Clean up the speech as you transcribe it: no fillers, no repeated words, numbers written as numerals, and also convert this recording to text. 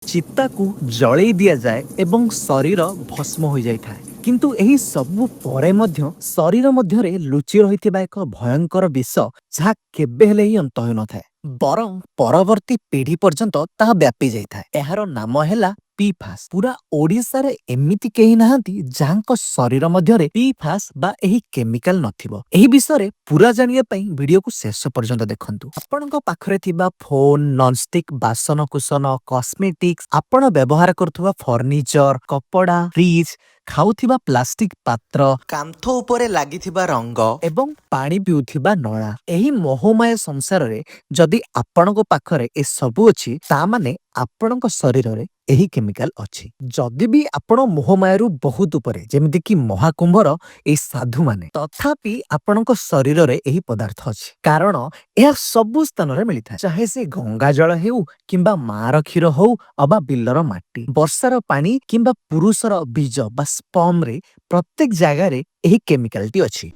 ଚିତାକୁ ଜଳେଇ ଦିଆଯାଏ ଏବଂ ଶରୀର ଭସ୍ମ ହୋଇଯାଇଥାଏ। କିନ୍ତୁ ଏହି ସବୁ ପରେ ମଧ୍ୟ ଶରୀର ମଧ୍ୟରେ ଲୁଚି ରହିଥିବା ଏକ ଭୟଙ୍କର ବିଷ, ଯାହା କେବେ ହେଲେ ହିଁ ଅନ୍ତ ହେଉନଥାଏ, ବରଂ ପରବର୍ତ୍ତୀ ପିଢ଼ି ପର୍ଯ୍ୟନ୍ତ ତାହା ବ୍ୟାପି ଯାଇଥାଏ। ଏହାର ନାମ ହେଲା ପିଫାସ୍। ପୁରା ଓଡ଼ିଶାରେ ଏମିତି କେହି ନାହାନ୍ତି ଯାହାଙ୍କ ଶରୀର ମଧ୍ୟରେ ପିଫାସ୍ ବା ଏହି କେମିକାଲ ନଥିବ। ଏହି ବିଷୟରେ ପୁରା ଜାଣିବା ପାଇଁ ଭିଡିଓକୁ ଶେଷ ପର୍ଯ୍ୟନ୍ତ ଦେଖନ୍ତୁ। ଆପଣଙ୍କ ପାଖରେ ଥିବା ଫୋନ, ନନଷ୍ଟିକ୍ ବାସନକୁସନ, କସ୍ମେଟିକ୍ସ, ଆପଣ ବ୍ୟବହାର କରୁଥିବା ଫର୍ଣ୍ଣିଚର, କପଡ଼ା, ଫ୍ରିଜ, ଖାଉଥିବା ପ୍ଲାଷ୍ଟିକ ପାତ୍ର, କାନ୍ଥ ଉପରେ ଲାଗିଥିବା ରଙ୍ଗ ଏବଂ ପାଣି ପିଉଥିବା ନଳା, ଏହି ମୋହମାୟା ସଂସାରରେ ଯଦି ଆପଣଙ୍କ ପାଖରେ ଏସବୁ ଅଛି, ତା ମାନେ ଆପଣଙ୍କ ଶରୀରରେ ଏହି କେମିକାଲ ଅଛି। ଯଦି ବି ଆପଣ ମୋହମାୟାରୁ ବହୁତ ଉପରେ, ଯେମିତିକି ମହାକୁମ୍ଭର ଏଇ ସାଧୁମାନେ, ତଥାପି ଆପଣଙ୍କ ଶରୀରରେ ଏହି ପଦାର୍ଥ ଅଛି, କାରଣ ଏହା ସବୁ ସ୍ଥାନରେ ମିଳିଥାଏ, ଚାହେ ସେ ଗଙ୍ଗା ଜଳ ହେଉ କିମ୍ବା ମାର କ୍ଷୀର ହଉ ଅବା ବିଲର ମାଟି, ବର୍ଷାର ପାଣି କିମ୍ବା ପୁରୁଷର ବୀଜ ବା ସ୍ପର୍ମରେ। ପ୍ରତ୍ୟେକ ଜାଗାରେ ଏହି କେମିକାଲଟି ଅଛି।